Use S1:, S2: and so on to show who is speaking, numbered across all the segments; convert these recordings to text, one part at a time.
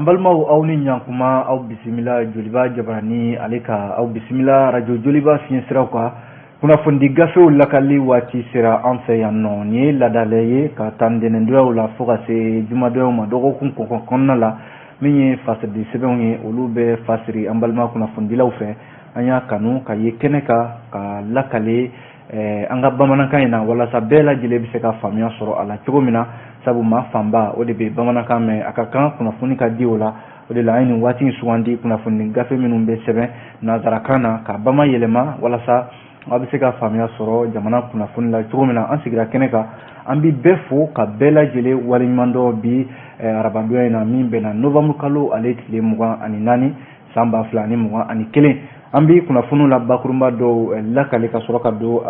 S1: An balimaw, aw ni ɲankuma. Aw bisimila Joliba Jabarani ale ka, aw bisimila radio Joliba fiɲɛ siraw kan. Kunnafonidi gafew lakali waati sera an fɛ yan nɔ. Nin ye ladalɛ ye ka taa ntɛnɛndoyaw la fo ka se jumadoyaw ma dɔgɔkun kɔnɔna la. Min ye fasiridi sɛbɛnw ye, olu bɛ fasiri an balima kunnafonidilaw fɛ. An y'a kanu ka ye kɛnɛ kan ka lakale an ka bamanankan in na, walasa bɛɛ lajɛlen bɛ se ka faamuya sɔrɔ a la cogo min na, sabu maa fanba o de bɛ bamanankan mɛn. A ka kan kunnafoni ka di o la. O de la an ye nin waati in sugandi, kunnafoni gafe minnu bɛ sɛbɛn nanzarakan na, ka bama yɛlɛma walasa aw bɛ se ka faamuya sɔrɔ jamana kunnafoni la cogo min na. An sigira kɛnɛ kan. An bɛ bɛɛ fo ka bɛɛ lajɛlen waleɲuman dɔn bi arabadonya in na, min bɛnna novembre kalo ale tile 24, san 2021. An bɛ kunnafoniw la bakurunba dɔw lakale ka sɔrɔ ka don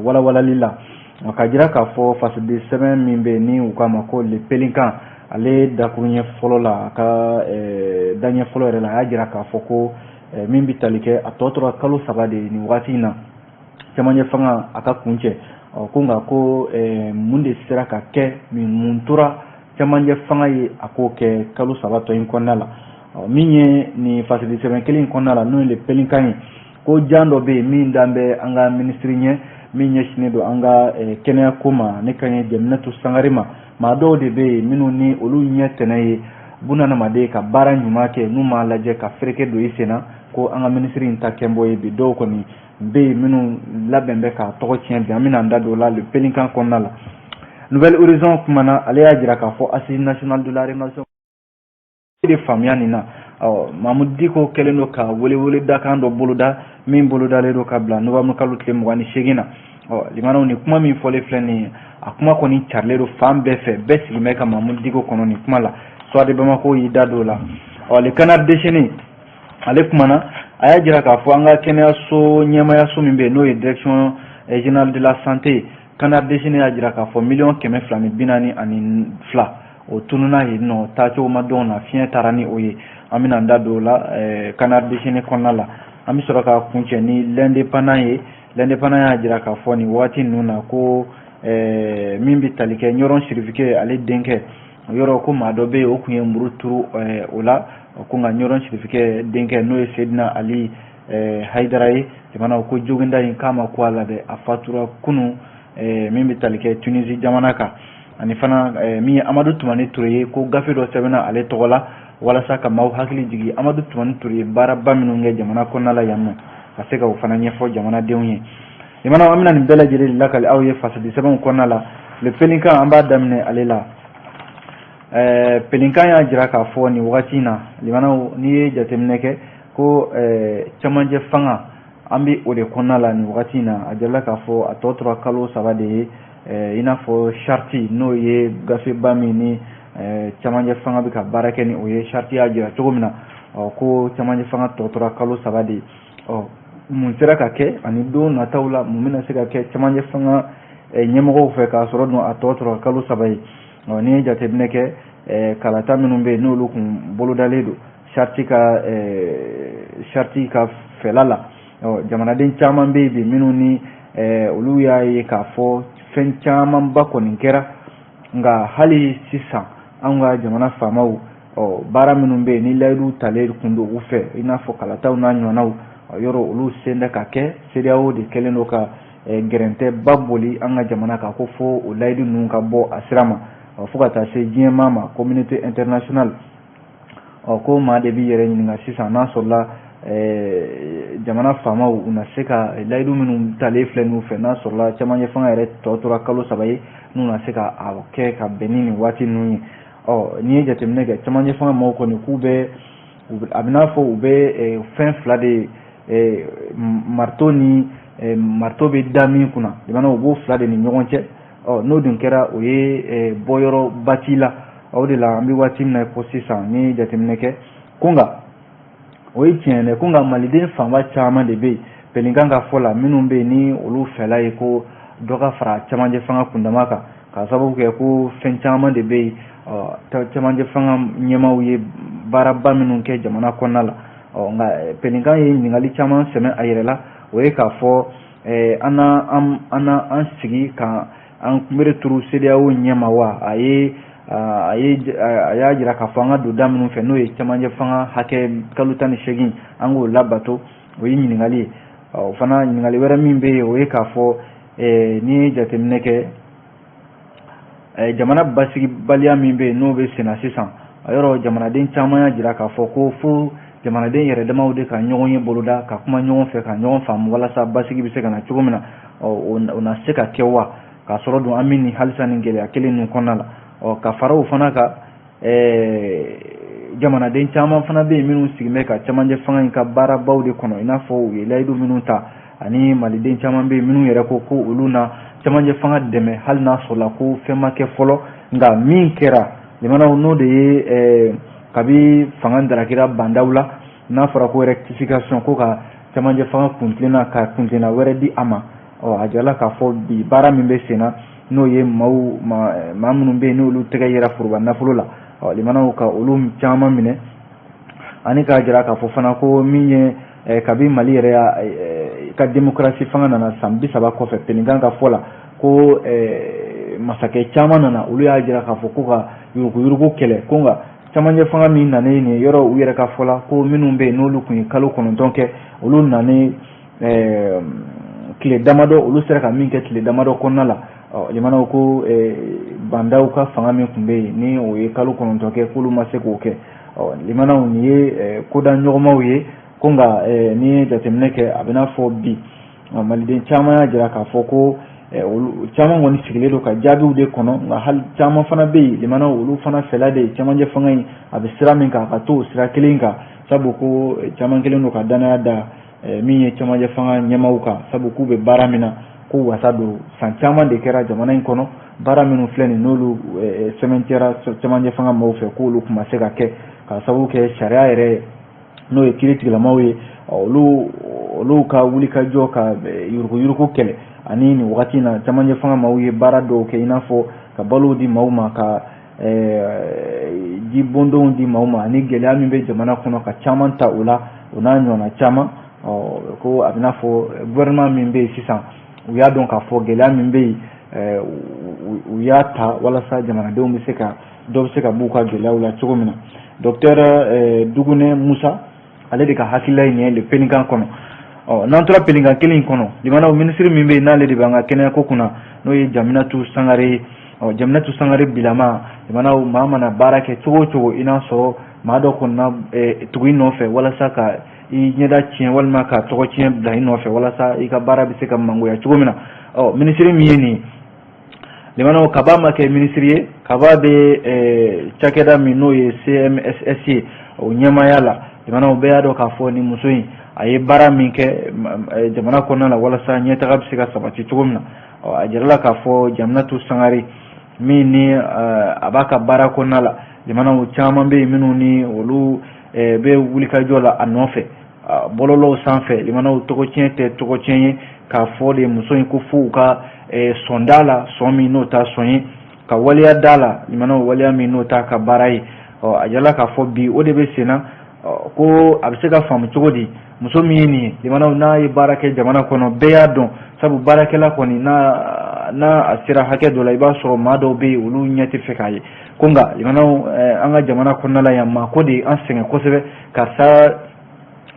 S1: walawalali la, ka jira k'a fɔ fasidi sɛbɛn min bɛ ni u k'a ma ko Le Pélican, ale dakuruɲɛ fɔlɔ la, a ka daɲɛ fɔlɔ yɛrɛ la, a y'a jira k'a fɔ ko min bɛ tali kɛ, a tɔ tora kalo 3 de ye nin waati in na, cɛmancɛ fanga a ka kuncɛ. Ɔ ko nka ko mun de sera ka kɛ, mun tora cɛmancɛ fanga ye a k'o kɛ kalo 3 tɔ in kɔnɔna la? Ɔ min ye nin fasidi sɛbɛn kelen in kɔnɔna la, n'o ye Le Pélican ye, ko jan dɔ bɛ yen min dan bɛ an ka minisiri ɲɛ min ɲɛsinnen don an ka kɛnɛya ko ma, ne ka ɲɛ Jɛminɛtu Sangare ma. Maa dɔw de bɛ yen minnu ni olu ɲɛ tɛnɛ ye bunadamaden ka baara ɲuman kɛ, n'u m'a lajɛ ka fereke don i sen na, ko an ka minisiri in ta kɛnbɔ ye bi. Dɔw kɔni bɛ yen minnu labɛn bɛ k'a tɔgɔ tiɲɛ bi. An bɛna an da don o la Le Pélican kɔnɔna la. Nouvel Horizon kumana, ale y'a jira k'a fɔ Assise nationale de la rénovation de faamuya nin na. Ɔ Mamudu Diko kɛlen don ka welewele dakan dɔ boloda min bolodalen don ka bila novembre kalo tile 28 na. Ɔ limanaw, ni kuma min fɔlen filɛ nin ye, a kuma kɔni carilen don fan bɛɛ fɛ. Bɛɛ sigilen bɛ ka Mamudu Diko kɔnɔ nin kuma la. Soir de Bamako y'i da don o la. Ɔ Le Canard déchaîné, ale kumana, a y'a jira k'a fɔ an ka kɛnɛyaso ɲɛmayaso min bɛ yen, n'o ye Direction générale de la santé, Canard déchaîné y'a jira k'a fɔ miliyɔn 242 o tununa yen nɔ, taacogo ma dɔn na, fiɲɛ taara ni o ye. An bɛna an da don o la Canard déchaîné kɔnɔna la. An bɛ sɔrɔ ka kuncɛ ni L'Indépendant ye. L'Indépendant y'a jira k'a fɔ nin waati ninnu na ko min bɛ tali kɛ Ɲɔrɔn Sirifikɛ ale denkɛ yɔrɔ, ko maa dɔ bɛ yen, o tun ye muru turu o la. Ko nka Ɲɔrɔn Sirifikɛ denkɛ, n'o ye Sedina Ali Hayidara ye, jamana ko joginda in k'a ma ko a la dɛ, a fatura kunun, min bɛ tali kɛ Tunisie jamana kan. Ani fana min ye Amadu Tumani Ture ye, ko gafe dɔ sɛbɛnna ale tɔgɔ la walasa ka maaw hakili jigin Amadu Tumani Ture ye baaraba minnu kɛ jamana kɔnɔna la yan nɔ, ka se ka o fana ɲɛfɔ jamanadenw ye. Limanaw, an bɛna nin bɛɛ lajɛlen lakali aw ye fasidi sɛbɛnw kɔnɔna la. Le Pélican, an b'a daminɛ ale la. Pélican y'a jira k'a fɔ nin wagati in na, limanaw, n'i ye jateminɛ kɛ ko cɛmancɛ fanga, an bɛ o de kɔnɔna la nin wagati in na. A jirala k'a fɔ a tɔ tora kalo 3 de ye, i n'a fɔ charte, n'o ye gafeba min ni cɛmancɛ fanga bɛ ka baara kɛ ni o ye, charte y'a jira cogo min na, ɔ ko cɛmancɛ fanga tɔ tora kalo 3 de ye. Ɔ mun sera ka kɛ, ani don nataw la mun bɛna se ka kɛ cɛmancɛ fanga ɲɛmɔgɔw fɛ, k'a sɔrɔ dun a tɔ tora kalo 3 ye? Ɔ n'i ye jateminɛ kɛ, kalata minnu bɛ yen, n'olu kun bolodalen don charte ka fɛla la, ɔ jamanaden caman bɛ yen bi minnu ni olu y'a ye k'a fɔ fɛn camanba kɔni kɛra, nka hali sisan anw ka jamana faamaw, ɔ baara minnu bɛ yen ni layidu talen kun don u fɛ, i n'a fɔ kalataw n'a ɲɔgɔnnaw, yɔrɔ olu sen tɛ ka kɛ. CEDEAO de kɛlen don ka gɛrɛntɛba boli an ka jamana kan, ko fo o layidu ninnu ka bɔ a sira ma, fo ka taa se diɲɛmaa ma, communauté internationale. Ɔ ko maa de b'i yɛrɛ ɲininka sisan, n'a sɔrɔla jamana faamaw u na se ka layidu minnu talen filɛ n'u fɛ, n'a sɔrɔla cɛmancɛ fanga yɛrɛ tɔ tora kalo 3 ye, n'u na se ka a kɛ ka bɛn ni nin waati ninnu ye. Ɔ n'i ye jateminɛ kɛ, cɛmancɛ fanga maaw kɔni k'u bɛ, a bɛ n'a fɔ u bɛ fɛn fila de, marteau ni marteau bɛ da min kunna, jamana u b'o fila de ni ɲɔgɔn cɛ. Ɔ n'o dun kɛra, o ye bɔyɔrɔba t'i la. O de la an bɛ waati min na ko sisan, n'i ye jateminɛ kɛ, ko nka o ye tiɲɛ dɛ, ko nka maliden fanba caman de bɛ yen, Pélican ka fɔ la, minnu bɛ yen ni olu fɛla ye ko dɔ ka fara cɛmancɛ fanga kundama kan, k'a sababu kɛ ko fɛn caman de bɛ yen, cɛmancɛ fanga ɲɛmaaw ye baaraba minnu kɛ jamana kɔnɔna la. Ɔ nka Pélican ye ɲininkali caman sɛmɛ a yɛrɛ la, o ye k'a fɔ an na an sigi ka an kunbere turu CEDEAO ɲɛma wa? A ye A y'a jira k'a fɔ an ka don da minnu fɛ, n'o ye cɛmancɛ fanga hakɛ kalo 18, an k'o labato. O ye ɲininkali ye. O fana, ɲininkali wɛrɛ min bɛ yen, o ye k'a fɔ n'i ye jateminɛ kɛ, jamana basigibaliya min bɛ yen, n'o bɛ senna sisan, a yɔrɔ jamanaden caman y'a jira k'a fɔ ko fo jamanaden yɛrɛ damaw de ka ɲɔgɔn ye boloda, ka kuma ɲɔgɔn fɛ, ka ɲɔgɔn faamu, walasa basigi bɛ se ka na cogo min na. O na se ka kɛ wa, k'a sɔrɔ dun an bɛ nin halisa nin gɛlɛya kelen ninnu kɔnɔna la? Ɔ, ka fara o fana kan, jamanaden caman fana bɛ yen minnu sigilen bɛ ka cɛmancɛ fanga in ka baarabaw de kɔnɔ, i n'a fɔ u ye layidu minnu ta. Ani maliden caman bɛ yen minnu yɛrɛ ko ko olu na cɛmancɛ fanga dɛmɛ, hali n'a sɔrɔla ko fɛn ma kɛ fɔlɔ. Nka min kɛra, jamanaw, n'o de ye kabi fanga darakira Bah N'Daw la, n'a fɔra ko rectification, ko ka cɛmancɛ fanga kuntilenna, ka kuntilenna wɛrɛ di a ma. Ɔ, a jirala k'a fɔ bi baara min bɛ sen na, n'o ye maaw maa minnu bɛ yen, n'olu tɛgɛ yera foroba nafolo la, ɔ, limanaw, ka olu caman minɛ. Ani k'a jira k'a fɔ fana ko min ye kabi Mali yɛrɛ ka démocratie fanga nana san 30 kɔfɛ, Pelinkan ka fɔ la, ko masakɛ caman nana, olu y'a jira k'a fɔ ko ka yuruguyurugu kɛlɛ. Ko nka cɛmancɛ fanga min nanen nin yɔrɔ, u yɛrɛ ka fɔ la, ko minnu bɛ yen, n'olu tun ye kalo 9 kɛ, olu nanen tile damadɔ, olu sera ka min kɛ tile damadɔ kɔnɔna la. Limanaw, ko Bah N'Daw ka fanga min tun bɛ yen, ni o ye kalo 9 kɛ, k'olu ma se k'o kɛ. Limanaw, nin ye koda ɲɔgɔnmaw ye. Ko nka n'i ye jateminɛ kɛ, a bɛ n'a fɔ bi maliden caman y'a jira k'a fɔ ko olu caman kɔni sigilen don ka jaabiw de kɔnɔ. Nka hali caman fana bɛ yen, limanaw, olu fana fɛla de ye cɛmancɛ fanga in a bɛ sira min kan, a ka to o sira kelen kan, sabu ko caman kelen don ka danaya da min ye cɛmancɛ fanga ɲɛmaaw kan, sabu k'u bɛ baara min na, ko wasa don. San caman de kɛra jamana in kɔnɔ, baara minnu filɛ nin, n'olu sɛmɛntiyara cɛmancɛ fanga maaw fɛ, k'olu tun ma se ka kɛ, ka sababu kɛ sariya yɛrɛ, n'o ye kiiri tigilamaw ye, olu ka wulikajɔ ka yuruguyurugu kɛlɛ. Ani nin wagati in na, cɛmancɛ fanga maaw ye baara dɔw kɛ, i n'a fɔ ka balow di maaw ma, ka ji bondonw di maaw ma, ani gɛlɛya min bɛ jamana kɔnɔ, ka caman ta o la, o n'a ɲɔgɔnna caman. Ko a bɛ n'a fɔ gouvernement min bɛ yen sisan, u y'a dɔn k'a fɔ gɛlɛya min bɛ yen, u y'a ta walasa jamanadenw bɛ se ka dɔ bɛ se ka b'u ka gɛlɛyaw la cogo min na. Docteur Dugunɛ Musa, ale de ka hakilila ye nin ye Le Pelinkan kɔnɔ. Ɔ, n'an tora Pelinkan kelen in kɔnɔ, limanaw, minisiri min bɛ yen, n'ale de b'an ka kɛnɛyako kunna, n'o ye Jaminatu Sangare ye. Ɔ, Jaminatu Sangare bilama, limanaw, maa mana baara kɛ cogo o cogo, i n'a sɔrɔ maa dɔ kɔni na tugu i nɔfɛ walasa ka i ɲɛda tiɲɛ, walima ka tɔgɔ tiɲɛ bila i nɔfɛ, walasa i ka baara bɛ se ka mangoya cogo min na. Ɔ, minisiri min ye nin ye, limanaw, kaba ma kɛ minisiri ye, kaba bɛ cakɛda min, n'o ye CMSS ye, o ɲɛmaaya la. Limanaw, bɛɛ y'a dɔn k'a fɔ nin muso in, a ye baara min kɛ jamana kɔnɔna la walasa ɲɛtaga bɛ se ka sabati cogo min na. Ɔ, a jirala k'a fɔ Jaminatu Sangare min ni a b'a ka baara kɔnɔna la, jamanaw caman bɛ yen minnu ni olu bɛ wulikajɔ la a nɔfɛ bɔlɔlɔw sanfɛ. Limanaw, tɔgɔ tiɲɛ tɛ tɔgɔ tiɲɛ ye k'a fɔ de muso in ko fo u ka sɔn da la, sɔn min n'o ta sɔn ye, ka waleya da la, limanaw, waleya min n'o ta ka baara ye. Ɔ, a jirala k'a fɔ bi o de bɛ sen na. Ko a bɛ se ka faamu cogo di, muso min ye nin ye, limanaw, n'a ye baara kɛ jamana kɔnɔ, bɛɛ y'a dɔn, sabu baarakɛla kɔni, n'a a sera hakɛ dɔ la, i b'a sɔrɔ maa dɔw bɛ yen, olu ɲɛ tɛ fɛ k'a ye. Ko nka limanaw, an ka jamana kɔnɔna la yan, maa ko de an sɛgɛn kosɛbɛ. Karisa,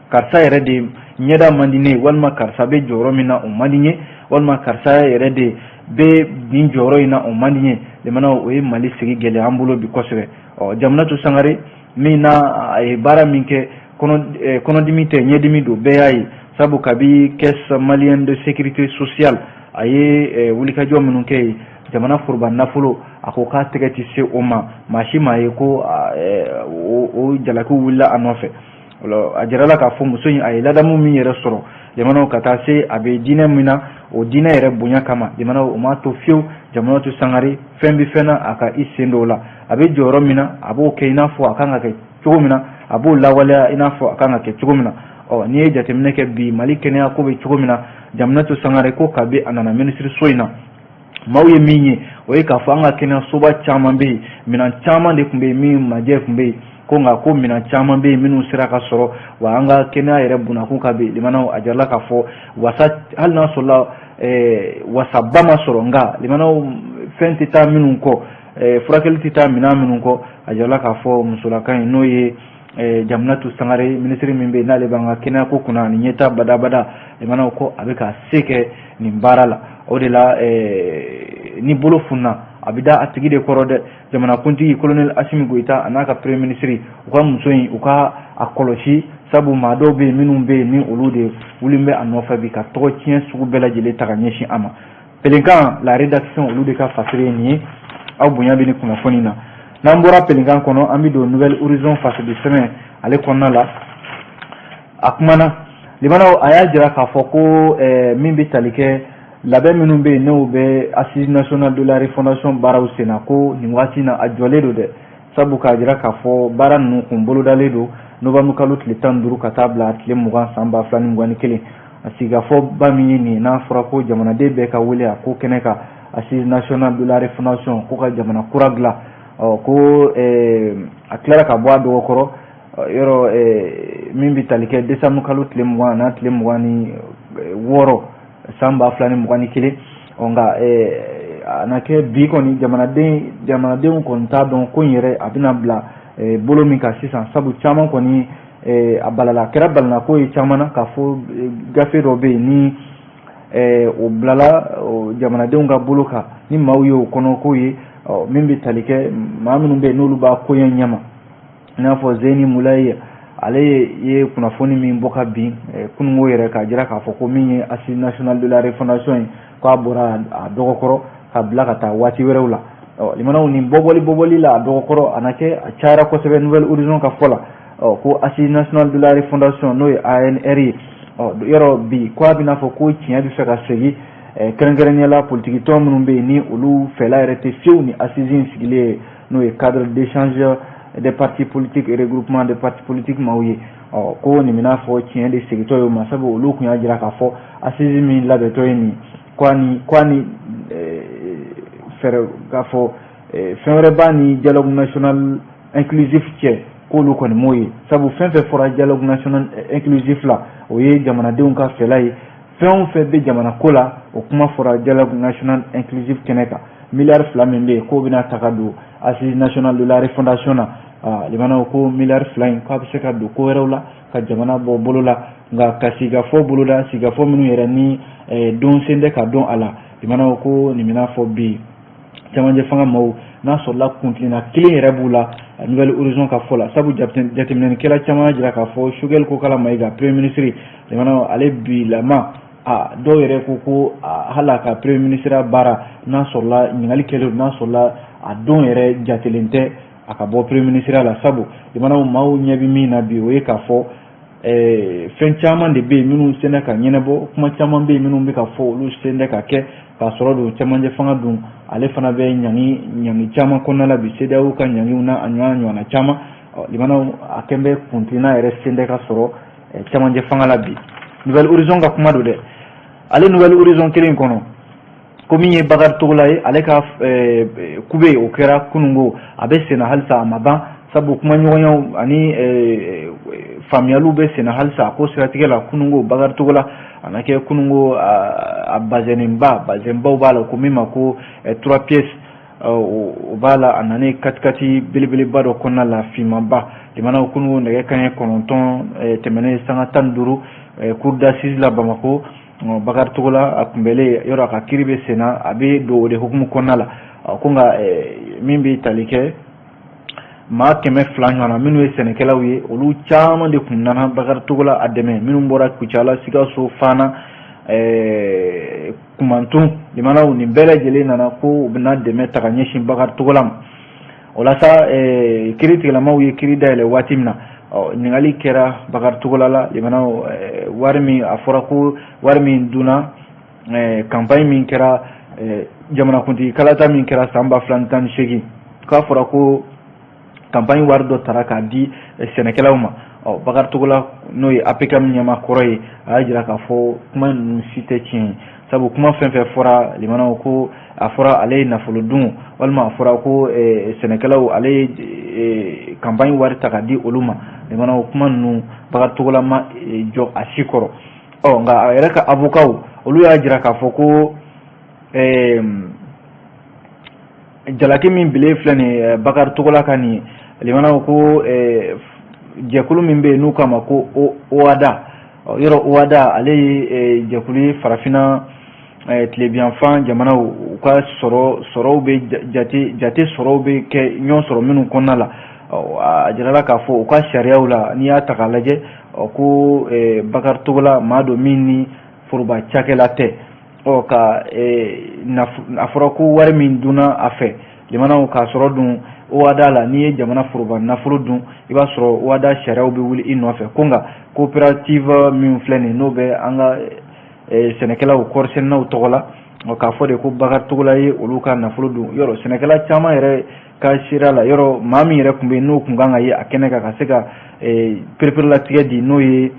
S1: karisa yɛrɛ de ɲɛda man di ne ye, walima karisa bɛ jɔyɔrɔ min na, o man di n ye, walima karisa yɛrɛ de bɛ nin jɔyɔrɔ in na, o man di n ye. Limanaw, o ye Mali sigi gɛlɛya an bolo bi kosɛbɛ. Ɔ, Jaminatu Sangare min na, a ye baara min kɛ, kɔnɔdimi tɛ, ɲɛdimi don, bɛɛ y'a ye, sabu kabi Caisse malienne de sécurité sociale, a ye wulikajɔ minnu kɛ yen, jamana foroba nafolo, a ko k'a tɛgɛ tɛ se o ma, maa si m'a ye ko o jalakiw wulila a nɔfɛ. A jirala k'a fɔ muso in, a ye ladamu min yɛrɛ sɔrɔ, jamanaw, ka taa se a bɛ diinɛ min na, o diinɛ yɛrɛ bonya kama, jamanaw, o m'a to fiyewu Jaminatu Sangare fɛn bɛ fɛn na, a ka i sen dɔw la. A bɛ jɔyɔrɔ min na, a b'o kɛ i n'a fɔ a kan ka kɛ cogo min na, a b'o lawaleya i n'a fɔ a kan ka kɛ cogo min na. Ɔ, n'i ye jateminɛ kɛ bi Mali kɛnɛya ko bɛ cogo min na, Jaminatu Sangare ko kabi a nana minisiriso in na, maaw ye min ye, o ye k'a fɔ an ka kɛnɛyasoba caman bɛ yen, minɛn caman de tun bɛ yen min majɛ tun bɛ yen. Ko nka ko minɛn caman bɛ yen minnu sera ka sɔrɔ, wa an ka kɛnɛya yɛrɛ bunakun ka bi, limanaw, a jirala k'a fɔ wasa, hali n'a sɔrɔla wasaba ma sɔrɔ, nka limanaw, fɛn tɛ taa minnu kɔ. Furakɛli tɛ taa minɛn minnu kɔ. A jirala k'a fɔ musolaka in, n'o ye Jaminatu Sangare, minisiri min bɛ yen n'ale b'an ka kɛnɛyako kunna ani ɲɛtaa badabada, limanaw, ko a bɛ ka se kɛ nin baara la. O de la, ni bolo funna, a bɛ da a tigi de kɔrɔ dɛ. Jamanakuntigi Colonel Asimi Goyita a n'a ka premier ministre, u ka muso in, u ka a kɔlɔsi, sabu maa dɔw bɛ yen minnu bɛ yen ni olu de wulilen bɛ a nɔfɛ bi ka tɔgɔ tiɲɛ sugu bɛɛ lajɛlen ta ka ɲɛsin a ma. Pelenkan la rédaction, olu de ka fasiri ye nin ye. Aw bonya bɛ ni kunnafoni na. N'an bɔra Pelenkan kɔnɔ, an bɛ don Nouvel Horizon fasiri sɛbɛn ale kɔnɔna la. A kumana, limanaw, a y'a jira k'a fɔ ko min bɛ tali kɛ labɛn minnu bɛ yen, n'o bɛ Assise nationale de la refondation baaraw senna, ko nin waati in na a jɔlen don dɛ, sabu k'a jira k'a fɔ baara ninnu kun bolodalen don novembre kalo tile 15 ka taa bila tile 20 san 2021. A sigikafɔba min ye nin ye, n'a fɔra ko jamanaden bɛɛ ka wele a ko kɛnɛ kan, Assise nationale de la refondation, ko ka jamana kura dilan, ɔ ko a tilara ka bɔ a dɔgɔkɔrɔ yɔrɔ min bɛ tali kɛ décembre kalo tile 20 n'a tile 26 san 2021. Ɔ nka a na kɛ bi kɔni, jamanadenw kɔni t'a dɔn ko in yɛrɛ a bɛna bila bolo min kan sisan, sabu caman kɔni a balala, a kɛra balanako ye caman na k'a fɔ gafe dɔ bɛ yen ni o bilala jamanadenw ka bolo kan, ni maaw ye o kɔnɔ ko ye min bɛ tali kɛ maa minnu bɛ yen n'olu b'a koɲɛ ɲɛma, i n'a fɔ Zeni Mulayi, ale ye kunnafoni min bɔ ka bin kununko yɛrɛ, k'a jira k'a fɔ ko min ye Assise nationale de la refondation ye, k'a bɔra a dɔgɔkɔrɔ ka bila ka taa waati wɛrɛw la. Ɔ limanaw, nin bɔbɔli la a dɔgɔkɔrɔ, a na kɛ a cayara kosɛbɛ. Nouvel Horizon ka fɔ la, ɔ ko Assise nationale de la refondation, n'o ye ANR ye, ɔ yɔrɔ bi ko a bɛna fɔ ko tiɲɛ bɛ fɛ ka segin, kɛrɛnkɛrɛnnenya la politiki tɔn minnu bɛ yen ni olu fɛla yɛrɛ tɛ fiyewu ni assise in sigilen ye, n'o ye Cadre d'échange des partis politiques et regroupement des partis politiques maaw ye. Ɔ ko nin bɛna fɔ tiɲɛ de segintɔ ye o ma, sabu olu tun y'a jira k'a fɔ assise min labɛntɔ ye nin ko a ni fɛɛrɛ k'a fɔ fɛn wɛrɛ b'a ni dialogue national inclusif cɛ, k'olu kɔni m'o ye, sabu fɛn fɛn fɔra dialogue national inclusif la, o ye jamanadenw ka fɛla ye. Fɛn o fɛn bɛ jamana ko la, o kuma fɔra dialogue national inclusif kɛnɛ kan. Miliyari 2 min bɛ yen k'o bɛna ta ka don Assise nationale de la refondation na, limanaw, ko miliyari 2 in, k'a bɛ se ka don ko wɛrɛw la ka jamana bɔ bolo la, nka ka sigikafɔ boloda, sigikafɔ minnu yɛrɛ ni don sen tɛ ka dɔn a la. Limanaw, ko nin bɛna fɔ bi camancɛ fanga maaw, n'a sɔrɔla kuntilenna kelen yɛrɛ b'u la, Nouvel Horizon ka fɔ la, sabu jateminɛlikɛla caman y'a jira k'a fɔ Choguel Kokalla Maïga, premier ministre, limanaw, ale bilama a dɔw yɛrɛ ko ko hali a ka premier ministre baara, n'a sɔrɔla ɲininkali kɛlen, n'a sɔrɔla a don yɛrɛ jatelen tɛ a ka bɔ premier ministre la, sabu limanaw, maaw ɲɛ bɛ min na bi, o ye k'a fɔ fɛn caman de bɛ yen minnu sen tɛ ka ɲɛnabɔ, kuma caman bɛ yen minnu bɛ ka fɔ, olu sen tɛ ka kɛ k'a sɔrɔ don camancɛ fanga dun, ale fana bɛ ɲangi ɲangi caman kɔnɔna la bi, CEDEAO ka ɲangiw n'a a ɲɔgɔnna caman. Limanaw, a kɛn bɛ kuntilenna yɛrɛ sen tɛ ka sɔrɔ camancɛ fanga la bi. Nouvel Horizon ka kuma don dɛ. Ale Nouvel Horizon kelen in kɔnɔ, ko min ye Bakari Togola ye, ale ka kube o kɛra kununko, a bɛ senna halisa, a ma ban, sabu kumaɲɔgɔnyaw ani faamuyaliw bɛ senna halisa a ko siratigɛ la. Kununko Bakari Togola, a na kɛ kununko a bazɛnenba, bazɛnbaw b'a la, ko min ma ko trois pièces, o b'a la, a nanen katikati belebeleba dɔ kɔnɔna la, finmanba. Limanaw, kununko nɛgɛ kanɲɛ 9 tɛmɛnen sanga 15, cour d'assises la Bamako, Bakari Togola a kunbɛlen yɔrɔ, a ka kiiri bɛ senna, a bɛ don o de hukumu kɔnɔna la. Ko nka min bɛ tali kɛ maa 200 ɲɔgɔn minnu ye sɛnɛkɛlaw ye, olu caman de tun nana Bakari Togola a dɛmɛ, minnu bɔra Kucala, Sikaso, Fana, Kumantun. Limanaw, nin bɛɛ lajɛlen nana ko u bɛna dɛmɛ ta ka ɲɛsin Bakari Togola ma. O la sa, kiiri tigilamaw ye kiiri dayɛlɛ waati min na, ɲininkali kɛra Bakari Togola la. Limanaw, wari min a fɔra ko wari min dunna campagne min kɛra, jamanakuntigi kalata min kɛra san 2018, k'a fɔra ko campagne wari dɔ tara k'a di sɛnɛkɛlaw ma. Ɔ Bakari Togola, n'o ye APCAM ɲɛmaa kɔrɔ ye, a y'a jira k'a fɔ kuma ninnu si tɛ tiɲɛ ye, sabu kuma fɛn fɛn fɔra, limanaw, ko a fɔra ale ye nafolo dun, walima a fɔra ko sɛnɛkɛlaw, ale ye campagne wari ta k'a di olu ma, limanaw, kuma ninnu Bakari Togola ma jɔ a si kɔrɔ. Ɔ nka a yɛrɛ ka avocat, olu y'a jira k'a fɔ ko Jalaki min bilen filɛ nin ye Bakari Togola kan nin ye, limanaw, ko jɛkulu min bɛ yen n'u k'a ma ko OHADA, yɔrɔ OHADA ale ye jɛkulu ye farafinna tilebinyanfan jamanaw u ka sɔrɔw bɛ jate sɔrɔw bɛ kɛ ɲɔgɔn sɔrɔ minnu kɔnɔna la. A jirala k'a fɔ u ka sariyaw la, n'i y'a ta k'a lajɛ, ko Bakari Togola maa don min ni foroba cakɛla tɛ. Ɔ ka a fɔra ko wari min dunna a fɛ, limanaw, k'a sɔrɔ dun OHADA la, n'i ye jamana foroba nafolo dun, i b'a sɔrɔ OHADA sariyaw bɛ wuli i nɔfɛ. Ko nka coopérative min filɛ nin, n'o bɛ an ka sɛnɛkɛlaw, kɔɔrisɛnɛnaw tɔgɔ la, k'a fɔ de ko Bakari Togola ye olu ka nafolo dun. Yɔrɔ sɛnɛkɛla caman yɛrɛ ka seereya la, yɔrɔ maa min yɛrɛ tun bɛ yen n'o tun kan ka ye a kɛnɛ kan ka se ka pereperelatigɛ di, n'o ye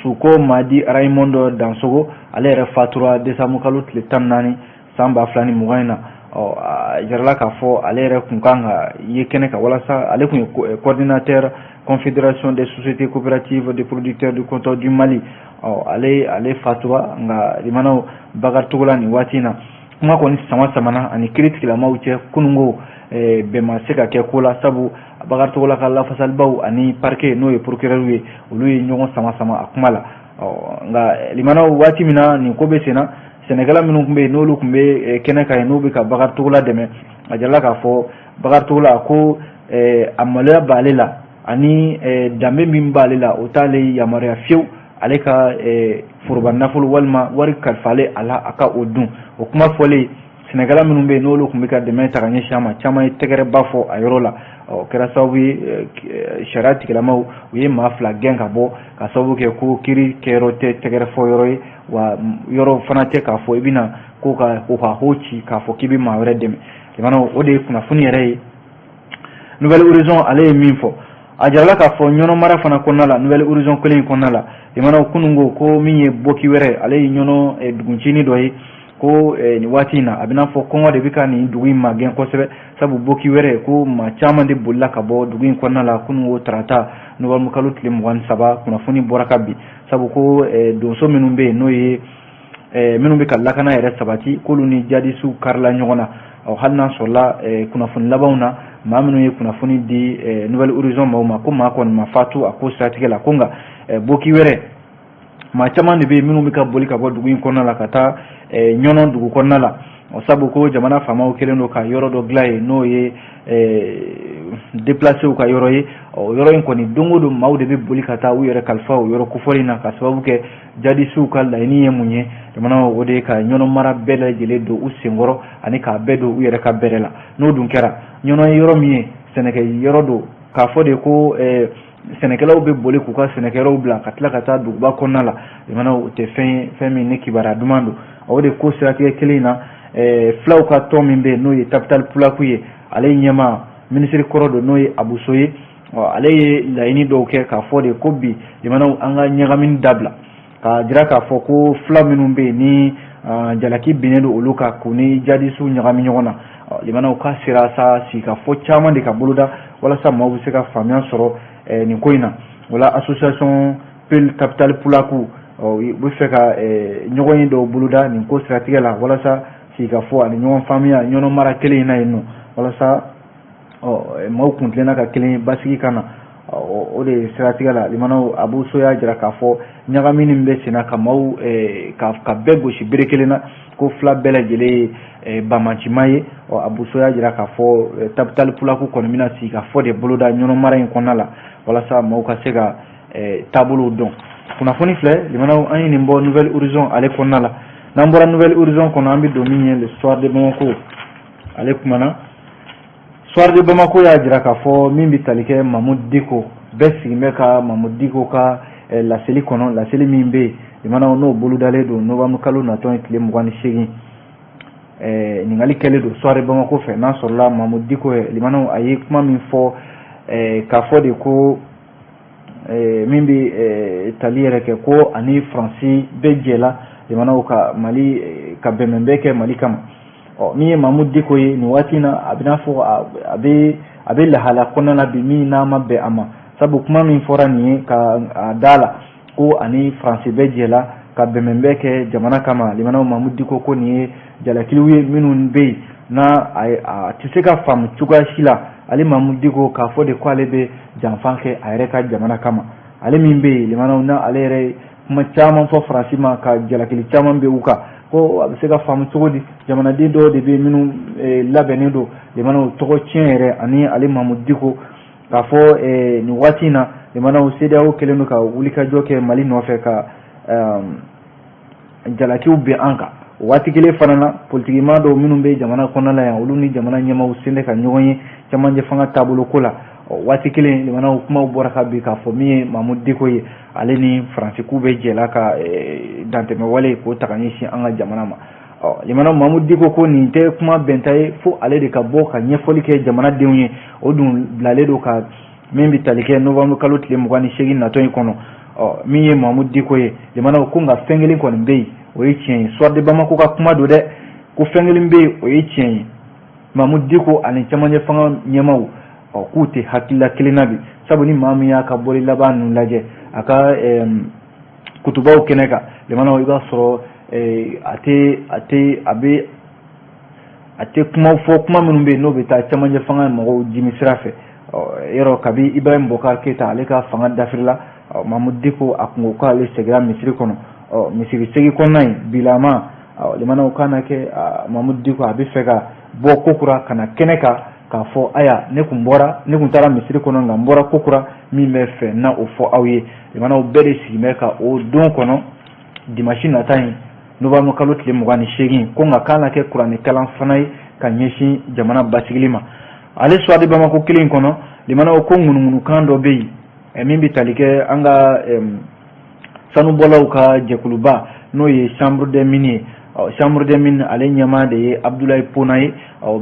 S1: Suko Madi Raymond Dansogo, ale yɛrɛ fatura décembre kalo tile 14 san 2020 in na. Ɔ a jirala k'a fɔ ale yɛrɛ tun kan ka ye kɛnɛ kan walasa ale tun ye coordinateur Confédération des sociétés coopératives de producteurs du coton du Mali. Ɔ ale fatura. Nka limanaw, Bakari Togola nin waati in na, kuma kɔni sama samana ani kiiri tigilamaw cɛ kununko, bɛn ma se ka kɛ ko la, sabu Bakari Togola ka lafasalibaw ani parquet, n'o ye procureur ye, olu ye ɲɔgɔn sama sama a kuma la. Nka limanaw, waati min na nin ko bɛ sen na, sɛnɛkɛla minnu tun bɛ yen, n'olu tun bɛ kɛnɛ kan yen, n'u bɛ ka Bakari Togola dɛmɛ, a jirala k'a fɔ Bakari Togola ko a maloya b'ale la ani danbe min b'ale la, o t'ale yamaruya fiyewu ale ka foroba nafolo walima wari kalifale a la, a ka o dun. O kuma fɔlen, sɛnɛkɛla minnu bɛ yen, n'olu tun bɛ ka dɛmɛ ta ka ɲɛsin a ma, caman ye tɛgɛrɛba fɔ a yɔrɔ la. O kɛra sababu ye sariya tigilamaw u ye maa fila gɛn ka bɔ, ka sababu kɛ ko kiiri kɛyɔrɔ tɛ tɛgɛrɛ fɔ yɔrɔ ye, wa yɔrɔ fana tɛ k'a fɔ i bɛna ko ka o ka ho ci k'a fɔ k'i bɛ maa wɛrɛ dɛmɛ. Jamana o de ye kunnafoni yɛrɛ ye. Nouvel Horizon ale ye min fɔ, a jirala k'a fɔ Ɲɔnɔ mara fana kɔnɔna la, Nouvel Horizon kelen in kɔnɔna la, jamanaw, kunun ko ko min ye Boki wɛrɛ, ale ye Ɲɔnɔ duguncinin dɔ ye, ko nin waati in na a bɛna fɔ kɔngɔ de bɛ ka nin dugu in magɛn kosɛbɛ, sabu Boki wɛrɛ ko maa caman de bolila ka bɔ dugu in kɔnɔna la kunun ko tarata novembre kalo tile 23. Kunnafoni bɔra ka bin, sabu ko donso minnu bɛ yen, n'o ye minnu bɛ ka lakana yɛrɛ sabati, k'olu ni jadisiw karila ɲɔgɔn na. Ɔ hali n'a sɔrɔla kunnafoni labanw na, maa minnu ye kunnafoni di Nouvel Horizon maaw ma, ko maa kɔni ma fatu a ko siratigɛ la. Ko nka Boki wɛrɛ maa caman de bɛ yen minnu bɛ ka boli ka bɔ dugu in kɔnɔna la ka taa Ɲɔnɔ dugu kɔnɔna la, sabu ko jamana faamaw kɛlen don ka yɔrɔ dɔ dilan yen, n'o ye déplacéw ka yɔrɔ ye. O yɔrɔ in kɔni, don o don maaw de bɛ boli ka taa u yɛrɛ kalifa o yɔrɔ kofɔlen na, ka sababu kɛ jadisiw ka laɲini ye mun ye, jamana, o de ye ka Ɲɔnɔ mara bɛɛ lajɛlen don u senkɔrɔ ani k'a bɛɛ don u yɛrɛ ka bɛrɛ la. N'o dun kɛra, Ɲɔnɔ ye yɔrɔ min ye, sɛnɛkɛ yɔrɔ don, k'a fɔ de ko sɛnɛkɛlaw bɛ boli k'u ka sɛnɛkɛyɔrɔw bila ka tila ka taa duguba kɔnɔna la, jamana, o tɛ fɛn ye fɛn min ni kibaruya duman don. O de ko siratigɛ kelen in na, filaw ka tɔn min bɛ yen, n'o ye Tabital Pulaku ye, ale ɲɛmaa minisiri kɔrɔ don, n'o ye Abuso ye, ale ye laɲini dɔw kɛ k'a fɔ de ko bi jamanaw, an ka ɲagamini dabila, k'a jira k'a fɔ ko fila minnu bɛ yen ni jalaki binnen don olu kan, k'u ni jadisiw ɲagami ɲɔgɔn na, limanaw, k'a sera sa sigikafɔ caman de ka boloda walasa maaw bɛ se ka faamuya sɔrɔ nin ko in na. Wala association Peul Tabital Pulaku u bɛ fɛ ka ɲɔgɔn ye dɔw boloda nin ko siratigɛ la, walasa sigikafɔ ani ɲɔgɔn faamuya Ɲɔnɔ mara kelen in na yen nɔ, walasa maaw kun tilenna ka kelen basigi ka na. O de siratigɛ la, limanaw, Abuso y'a jira k'a fɔ ɲagami min bɛ senna ka maaw ka bɛɛ gosi bere kelen na, ko fila bɛɛ lajɛlen ye bamancima ye. Ɔ Abuso y'a jira k'a fɔ Tabital Pulaku kɔni bɛna sigi ka fɔ de boloda Ɲɔnɔ mara in kɔnɔna la, walasa maaw ka se ka taabolow dɔn. Kunnafoni filɛ, limanaw, an ye nin bɔ Nouvel Horizon ale kɔnɔna la. N'an bɔra Nouvel Horizon kɔnɔ, an bɛ don min ye Le Soir de Bamako ale kumana. Soir de Bamako y'a jira k'a fɔ min bɛ tali kɛ Mamudu Diko, bɛɛ sigin bɛ ka Mamudu Diko ka laseli kɔnɔ, laseli min bɛ yen, limanaw, n'o bolodalen don novembre kalo natɔ ye tile 28. Ɲininkali kɛlen don Soir de Bamako fɛ n'a sɔrɔla Mamudu Diko ye, limanaw, a ye kuma min fɔ k'a fɔ de ko min bɛ tali yɛrɛ kɛ ko ani Faransi bɛ jɛla, limanaw, ka Mali ka bɛnbɛn kɛ Mali kama. Ɔ min ye Mamudu Diko ye nin waati in na, a bɛ n'a fɔ a bɛ lahala kɔnɔna na bi min n'a ma bɛn a ma, sabu kuma min fɔra nin ye ka a da la ko ani Faransi bɛ jɛla ka bɛnbɛn kɛ jamana kama, limanaw, Mamudu Diko ko nin ye jalakiliw ye minnu bɛ yen. n'a a tɛ se ka faamu cogoya si la, ale Mamudu Diko k'a fɔ de ko ale bɛ janfa kɛ a yɛrɛ ka jamana kama. Ale min bɛ yen, limanaw, na ale yɛrɛ ye kuma caman fɔ Faransi ma, ka jalakili caman bɛ u kan, ko a bɛ se ka faamu cogo di, jamanaden dɔw de bɛ yen minnu labɛnnen don, limanaw, tɔgɔ tiɲɛ yɛrɛ ani ale Mamudu Diko k'a fɔ nin waati in na, limanaw, CEDEAO kɛlen don ka wulikajɔ kɛ Mali nɔfɛ ka jalakiw bin an kan. O waati kelen fana na, politikimaa dɔw minnu bɛ jamana kɔnɔna la yan, olu ni jamana ɲɛmaaw sen tɛ ka ɲɔgɔn ye cɛmancɛ fanga taabolo ko la. Waati kelen, limanaw, kumaw bɔra ka bin k'a fɔ min ye Mamudu Diko ye, ale ni Faransi k'u bɛ jɛla ka dantɛmɛ wale k'o ta ka ɲɛsin an ka jamana ma. Ɔ limanaw, Mamudu Diko ko nin tɛ kuma bɛnta ye, fo ale de ka bɔ ka ɲɛfɔli kɛ jamanadenw ye. O dun bilalen don ka min bɛ tali kɛ novembre kalo tile 28 natɔ in kɔnɔ. Ɔ min ye Mamudu Diko ye, limanaw, ko nka fɛn kelen kɔni bɛ yen, o ye tiɲɛ ye. Soir de Bamako ka kuma don dɛ, ko fɛn kelen bɛ yen, o ye tiɲɛ ye, Mamudu Diko ani cɛmancɛ fanga ɲɛmaaw, ɔ k'u tɛ hakilila kelen na bi, sabu ni maa min y'a ka bɔli laban ninnu lajɛ a ka kutubaw kɛnɛ kan, limanaw, i b'a sɔrɔ a tɛ a tɛ a bɛ a tɛ kumaw fɔ, kuma minnu bɛ yen n'o bɛ taa cɛmancɛ fanga mɔgɔw jimi sira fɛ. Yɔrɔ kabi Ibrahim Boubacar Keita ale ka fanga dafirila, Mamudu Diko a kun ko k'ale seginna misiri kɔnɔ. Ɔ misiri segi kɔnɔna in bilama, limanaw, k'a na kɛ Mamudu Diko a bɛ fɛ ka bɔ kokura ka na kɛnɛ kan k'a fɔ: aya, ne kun bɔra, ne kun taara misiri kɔnɔ, nka n bɔra kokura, min bɛ fɛ na o fɔ aw ye. Limanaw, bɛɛ de sigi bɛ ka o don kɔnɔ dimanche nata in, novembre kalo tile 28, ko nka k'a na kɛ kuranɛ kalan fana ye ka ɲɛsin jamana basigili ma. Ale Soir de Bamako kelen kɔnɔ, limanaw, ko ŋunuŋunukan dɔ bɛ yen min bɛ tali kɛ an ka sanubɔlaw ka jɛkuluba, n'o ye Chambre des mines ye. Chambre des mines, ale ɲɛmaa de ye Abdoulaye Pona ye.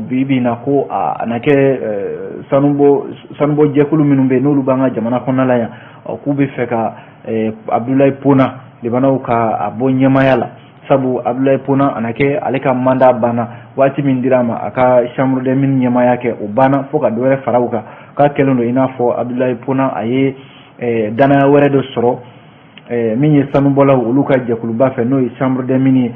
S1: Bi bi in na, ko a na kɛ sanubɔ jɛkulu minnu bɛ yen, n'olu b'an ka jamana kɔnɔna la yan, k'u bɛ fɛ ka Abdoulaye Pona, limanaw, ka a bɔ ɲɛmaaya la, sabu Abdoulaye Pona a na kɛ ale ka mandat banna. Waati min dira a ma a ka Chambre des mines ɲɛmaaya kɛ, o banna, fo ka dɔ wɛrɛ fara o kan. K'a kɛlen don i n'a fɔ Abdoulaye Pona a ye danaya wɛrɛ dɔ sɔrɔ min ye sanubɔlaw olu ka jɛkuluba fɛ, n'o ye Chambre des mines ye.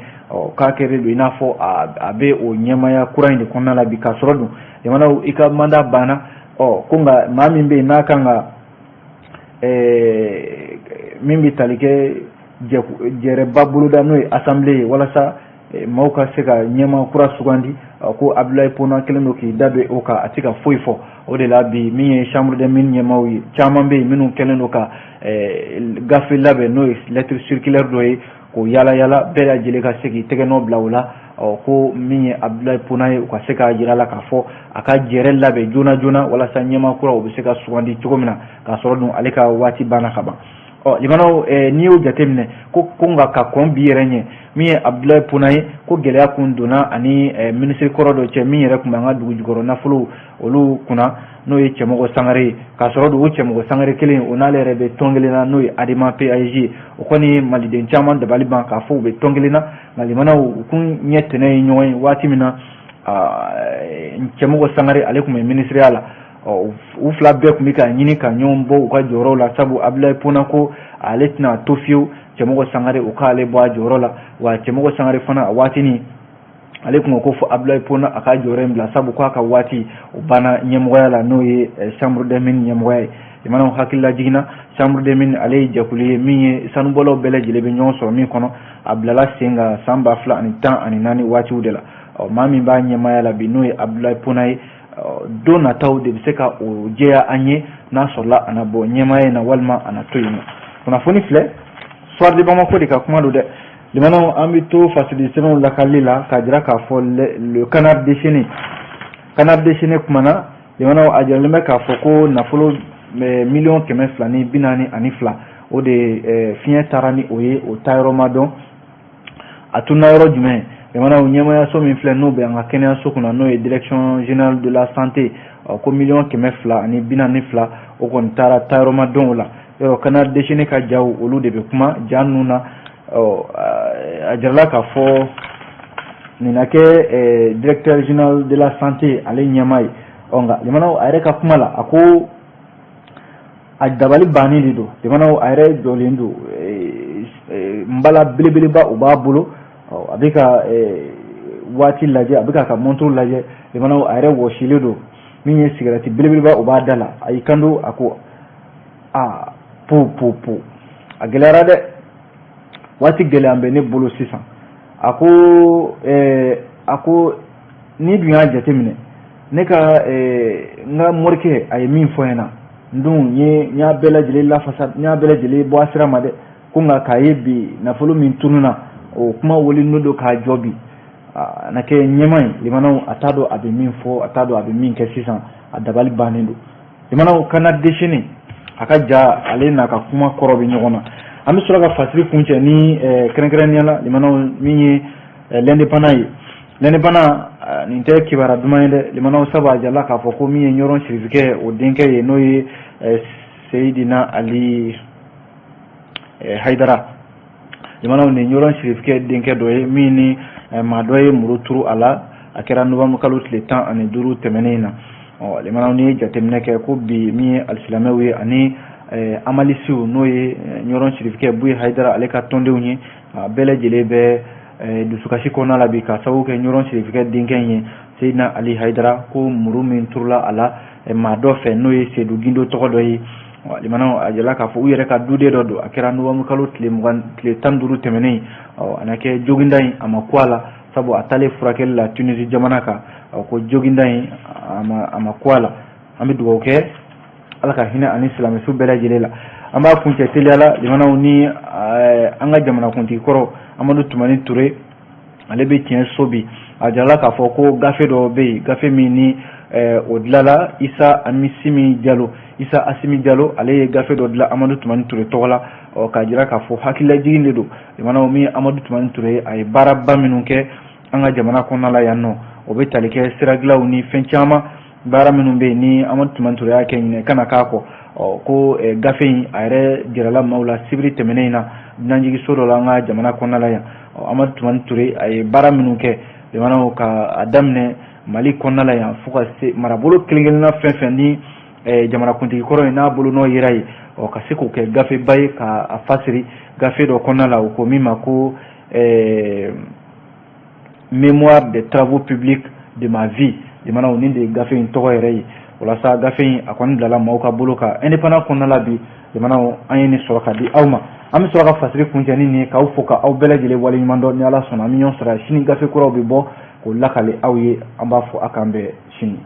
S1: K'a kɛlen don i n'a fɔ a bɛ o ɲɛmaaya kura in de kɔnɔna la bi, k'a sɔrɔ dun jamanaw i ka mandat banna. Ɔ ko nka maa min bɛ yen n'a kan ka min bɛ tali kɛ jɛrɛba boloda, n'o ye assemblée ye, walasa maaw ka se ka ɲɛmaa kura sugandi, ko Abdoulaye Pona kɛlen don k'i da don o kan, a tɛ ka foyi fɔ. O de la bi, min ye Chambre des mines ɲɛmaaw ye, caman bɛ yen minnu kɛlen don ka gafe labɛn, n'o ye lettre circulaire dɔ ye, k'o yala yala, bɛɛ lajɛlen ka se k'i tɛgɛ nɔ bila o la. Ɔ ko min ye Abdoulaye Pona ye, u ka se k'a jira la k'a fɔ a ka jɛrɛ labɛn joona joona, walasa ɲɛmaa kura o bɛ se ka sugandi cogo min na, k'a sɔrɔ dun ale ka waati banna ka ban. Ɔ limanaw, n'i y'o jateminɛ, ko nka ka kɔn bi yɛrɛ ɲɛ, min ye Abdoulaye Pona ye, ko gɛlɛya kun donna ani minisiri kɔrɔ dɔ cɛ, min yɛrɛ tun bɛ an ka dugu jukɔrɔ nafolo olu kunna, n'o ye Cɛmɔgɔ Sangare ye, k'a sɔrɔ don o Cɛmɔgɔ Sangare kelen o n'ale yɛrɛ bɛ tɔn kelen na, n'o ye ADEMA PAG ye. O kɔni ye maliden caman dabali ban k'a fɔ u bɛ tɔn kelen na, nka limanaw, u kun ɲɛ tɛnɛ ye ɲɔgɔn ye waati min na Cɛmɔgɔ Sangare ale tun bɛ minisiriya la. U fila bɛɛ tun bɛ ka ɲini ka ɲɔgɔn bɔ u ka jɔyɔrɔw la, sabu Abdoulaye Pona ko ale tɛna to fiyewu Cɛmɔgɔ Sangare o k'ale bɔ a jɔyɔrɔ la. Wa Cɛmɔgɔ Sangare fana, a waatinin ale tun ko fo Abdoulaye Pona a ka jɔyɔrɔ in bila, sabu k'a ka waati o banna ɲɛmɔgɔya la, n'o ye Chambre des mines ɲɛmɔgɔya ye. Jamanaw hakili lajiginna, Chambre des mines ale ye jɛkulu ye min ye sanubɔlaw bɛɛ lajɛlen bɛ ɲɔgɔn sɔrɔ min kɔnɔ. A bilala sen kan san 2014 waatiw de la. Ɔ maa min b'a ɲɛmaaya la bi, n'o ye Abdoulaye Pona ye, don nataw de bɛ se ka o jɛya an ye, n'a sɔrɔla a na bɔ ɲɛmaaya in na walima a na to yen nɔ. Kunnafoni filɛ, Soir de Bamako de ka kuma don dɛ. Limanaw, an bɛ to fasidi sɛbɛnw lakali la k'a jira k'a fɔ Le Canard déchaîné, Canard déchaîné kumana. Limanaw, a jiralen bɛ k'a fɔ ko nafolo 242 miliyɔn, o de fiɲɛ taara ni o ye, o taayɔrɔ ma dɔn, a tununa yɔrɔ jumɛn. Jamanaw, ɲɛmayaso min filɛ, n'o bɛ an ka kɛnɛyaso kunna, n'o ye Direction générale de la santé, ko 242 miliyɔn, o kɔni taara, taayɔrɔ ma dɔn o la. Yɔrɔ Canard déchaîné ka jaw, olu de bɛ kuma ja ninnu na. A jirala k'a fɔ nin na kɛ directeur général de la santé ale ɲɛmaa ye. Ɔ nka jamanaw, a yɛrɛ ka kuma la, a ko a dabali bannen de don. Jamanaw, a yɛrɛ jɔlen don nbala belebeleba o b'a bolo, a bɛ ka waati lajɛ, a bɛ k'a ka montre lajɛ. Limanaw, a yɛrɛ wɔsilen don. Min ye sigɛrɛti belebeleba, o b'a da la. A y'i kanto, a ko: "Aa, po po po, a gɛlɛyara dɛ, waati gɛlɛya bɛ ne bolo sisan." A ko n'i dun y'a jateminɛ, ne ka n ka morikɛ, a ye min fɔ n ɲɛna, n dun n y'a bɛɛ lajɛlen lafasa, n y'a bɛɛ lajɛlen bɔ a sira ma dɛ. Ko nka k'a ye bi nafolo min tununna, o kuma wololen don k'a jɔ bi, a na kɛ ɲɛma ye. Limanaw, a t'a dɔn a bɛ min fɔ, a t'a dɔn a bɛ min kɛ sisan, a dabali bannen don. Limanaw, Canard déchaîné, a ka ja, ale n'a ka kuma kɔrɔ bɛ ɲɔgɔn na. An bɛ sɔrɔ ka fasiri kuncɛ ni kɛrɛnkɛrɛnnenya la, limanaw, min ye L'Indépendant ye. L'Indépendant, nin tɛ kibaruya duman ye dɛ, limanaw. Sabu a jala k'a fɔ ko min ye Ɲɔrɔn sirifikɛ, o denkɛ ye, n'o ye Seyidina Ali Hayidara, limanaw, nin Ɲɔrɔn sirifikɛ denkɛ dɔ ye min ni maa dɔ ye muru turu a la. A kɛra novembre kalo tile 15 tɛmɛnen in na. Ɔ limanaw, n'i ye jateminɛ kɛ ko bi, min ye alisilamɛw ye ani amalisiw, n'o ye Ɲɔrɔn sirifikɛ Buye Hayidara, ale ka tɔndenw ye, bɛɛ lajɛlen bɛ dusukasi kɔnɔna la bi, ka sababu kɛ Ɲɔrɔn sirifikɛ denkɛ in ye, Seyidina Ali Hayidara, ko muru min turula a la maa dɔ fɛ, n'o ye Sedu Gindo tɔgɔ dɔ ye. Limanaw, a jala k'a fɔ u yɛrɛ ka duden dɔ don. A kɛra novembre kalo tile 20, tile 15 tɛmɛnen. Ɔ a na kɛ joginda in, a ma ku a la, sabu a taalen furakɛli la Tunisie jamana kan. Ko joginda in, a ma ku a la. An bɛ dugawu kɛ, Ala ka hinɛ ani silamɛsu bɛɛ lajɛlen la. An b'a kuncɛ teliya la, limanaw, ni an ka jamanakuntigi kɔrɔ Amadu Tumani Ture, ale bɛ tiɲɛ so bi. A jirala k'a fɔ ko gafe dɔ bɛ yen, gafe min ni o dilanla Isa Amisimi Jalo, Isa Asimi Jalo, ale ye gafe dɔ dilan Amadu Tumani Ture tɔgɔ la, ɔ k'a jira k'a fɔ hakililajigin de don. Limanaw, min ye Amadu Tumani Ture, a ye baaraba minnu kɛ an ka jamana kɔnɔna la yan nɔ, o bɛ tali kɛ siradilanw ni fɛn caman, baara minnu bɛ yen ni Amadu Tumani Ture y'a kɛ, ɲinɛ kana k'a kɔ. Ɔ ko gafe in, a yɛrɛ jirala maaw la sibiri tɛmɛnen in na, dunanjiginso dɔ la an ka jamana kɔnɔna la yan. Ɔ Amadu Tumani Ture, a ye baara minnu kɛ, limanaw, ka a daminɛ Mali kɔnɔna la yan fo ka se marabolo kelen kelenna fɛn fɛn ni jamanakuntigi kɔrɔ in n'a bolonɔ yera yen, ɔ ka se k'o kɛ gafeba ye, k'a fasiri gafe dɔ kɔnɔna la, o ko min ma ko "Mémoire des travaux publics de ma vie". Limanaw, nin de ye gafe in tɔgɔ yɛrɛ ye. Walasa gafe in, a kɔni bilala maaw ka bolo kan Indépendant kɔnɔna la bi. Limanaw, an ye nin sɔrɔ ka di aw ma. An bɛ sɔrɔ ka fasiri kuncɛ ni nin ye, k'aw fo, ka aw bɛɛ lajɛlen waleɲuman dɔn. Ni Ala sɔnna, an bɛ ɲɔgɔn sɔrɔ sini, gafe kuraw bɛ bɔ k'o lakale aw ye. An b'a fɔ a k'an bɛn sini.